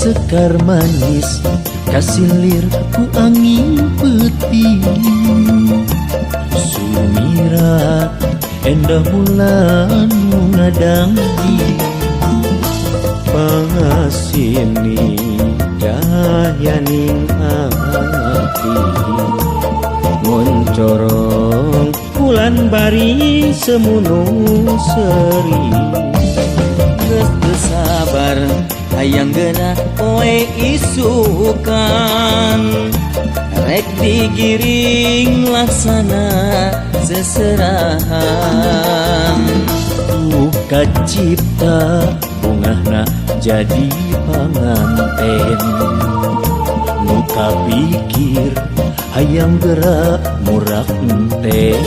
Sekar manis kasilir ku angin peuting, sumirat endah bulan nu ngadangdi. Pangasini dayaning ati, ngoncorong bulan bari semu nu seuri. Geus teu sabar hayang geura poe isukan, rek digiring laksana seserahan. Duka cipta bungahna jadi panganten, nu kapikir hayang geura murak enten.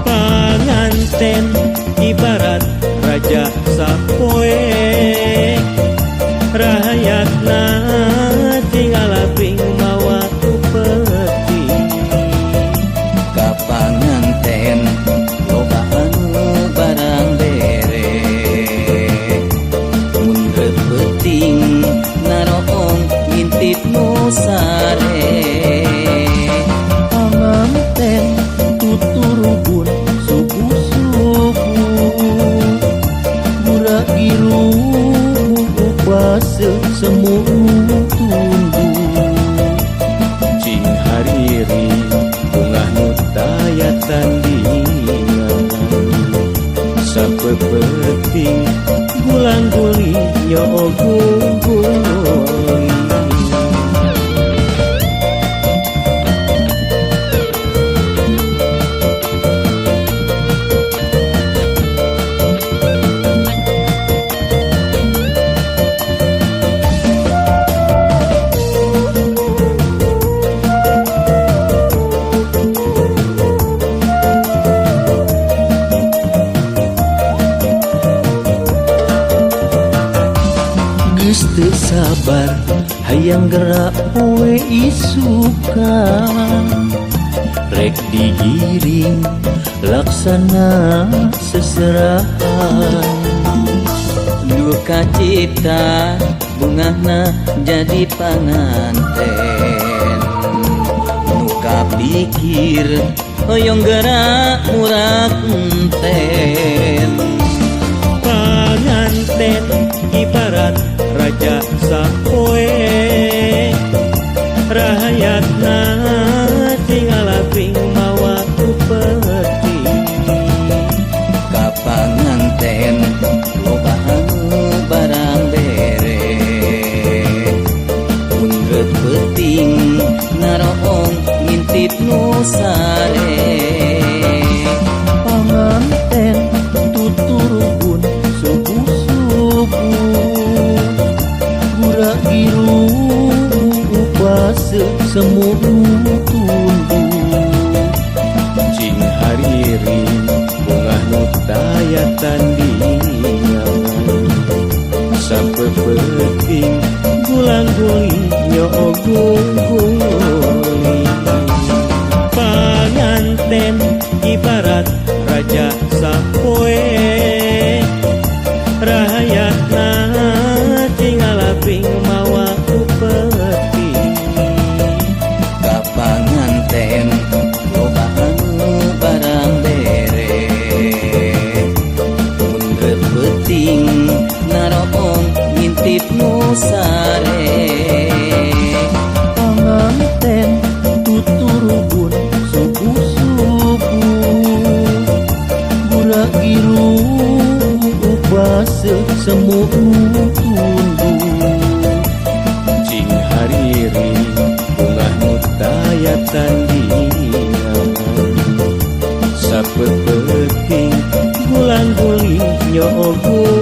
Panganten ibarat raja sapoe, rahayatna tinggal labring mawa upeti. Ka panganten loba anu barang bere, mun reup peuting naroong ngintip nu sare. Panganten tuturubun subuh-subuh, gurak giru base semu tunduh. Cing hariri bungah nu taya tandingan, sapeupeting gulang guling nyoo guling. Geus teu sabar hayang geura poe isukan, rek digiring laksana seserahan. Duka cipta bungahna jadi panganten, nu kapikir hoyong geura murak enten. Panganten ibarat raja sapoe, rahayatna tinggal labring mawa upeti. Ka panganten loba anu barang bere, mun reup peuting naroong ngintip nu sare. Panganten tuturubun subuh-subuh, gurak giru base semu tunduh. Cing hariri bungah nu taya tandingan, sapeupeting gulang guling nyoo guling. Panganten ibarat raja sapoe, rahayatna tinggal labring mawa upeti. Ka panganten loba anu barang bere, mun reup peuting naroong ngintip nu sare. Panganten tuturubun subuh-subuh, gurak giru base semu tunduh. Cing hariri bungah nu taya tandingan, sapeupeting gulang guling nyoo guling.